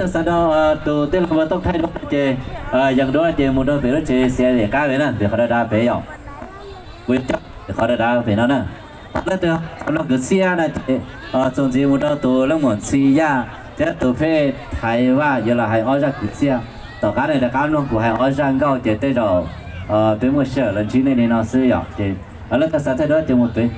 Tau xav nrog tus tij laug Npawg Tooj thaij duab no ces, yees duab no ces mus rau pem lub tsev xiav vim qab pem na, vim qhov dav dav pem yom. Kuv yuav coj qhov dav dav pem no na. Leej twg mloog kwv txhiaj no ces txuas ntxiv mus rau tus leej muam Ntxhi Yaj thiab tus phej Thaiv Vaj yuav los hais ob zaj kwv txhiaj. Tom qab no rov qab mloog kuv hais ob zaj nkauj ces tej zaum peb muaj sij hawm los ntsib nej li no xwb yom. Ces leej twg xav thaij duab ces mus pem.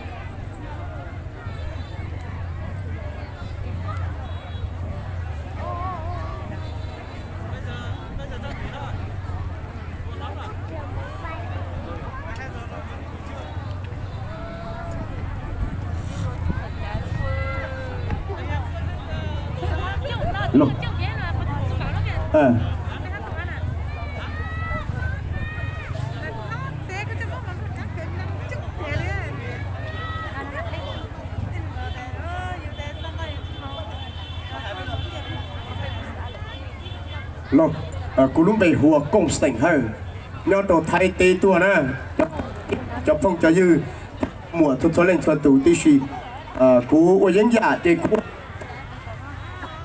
Kuv lub npe hu ua Kooj Xeem Hawj, nyob rau Thaib teb tuaj na. Cov phooj cov ywg, muam txhua txhua leej txhua tus tib si, kuv ua yeeb yam ces kuv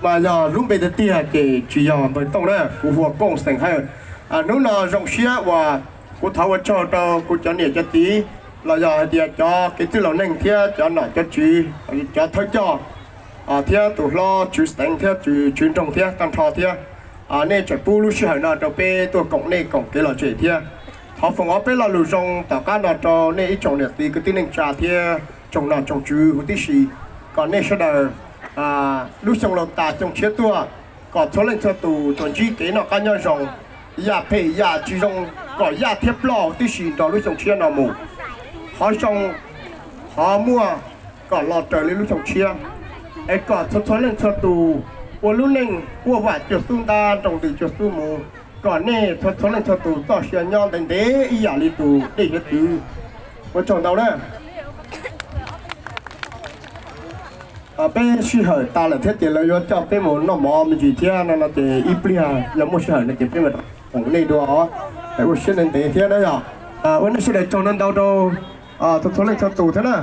mas yog lub npe tiag tiag ces tsis yog Npawg Tooj na, kuv hu ua Kooj Xeem Hawj. Hnub no zoo siab uas kuv thov ua tsaug rau kuv cov niam cov txiv los yog hais tias cov kev txwj laus neeg thiab cov nom cov tswv, cov thawj coj thiab tus hlob tswv xeev thiab tswv nroog thiab tag nrho thiab. Nej tseem pub lub sij hawm no rau peb tuaj koom nej koom kev lom zem thiab. Thov foom ob peb lo lus zoo tom qab no rau nej ib tsoom niam txiv kwv tij neej tsa thiab tsoom nom tsoom tswv huv tib si, kom nej sawv daws lub xyoo laus tas xyoo tshiab tuaj, kom txhua leej txhua tus tsuas ntsib kev noj qab nyob zoo, yam phem yam tsis zoo kom yaj thiab ploj huv tib si nrog lub xyoo tshiab no mus. Qhov zoo, qhov muaj kom los raws li lub xyoo tshiab, es kom txhua txhua leej txhua tus ua lub neej muaj vam cuag xub ntab, nroo ntws cuag xub mus, kom nej txhua txhua leej txhua tus txoj sia nyob ntev ntev ib yam li tus dej hiav txwv. Ua tsaug ntau na. Peb sij hawm tas lawm thiab ces lawv yuav coj peb mus noj mov me ntsis thiab no no ces ib pliag yog muaj sij hawm no ces peb mam koom nej dua os. Ua siab ntev ntev thiab na yom. Ua nej sawv daws tsaug ntau ntau rau txhua txhua leej txhua tus thiab na.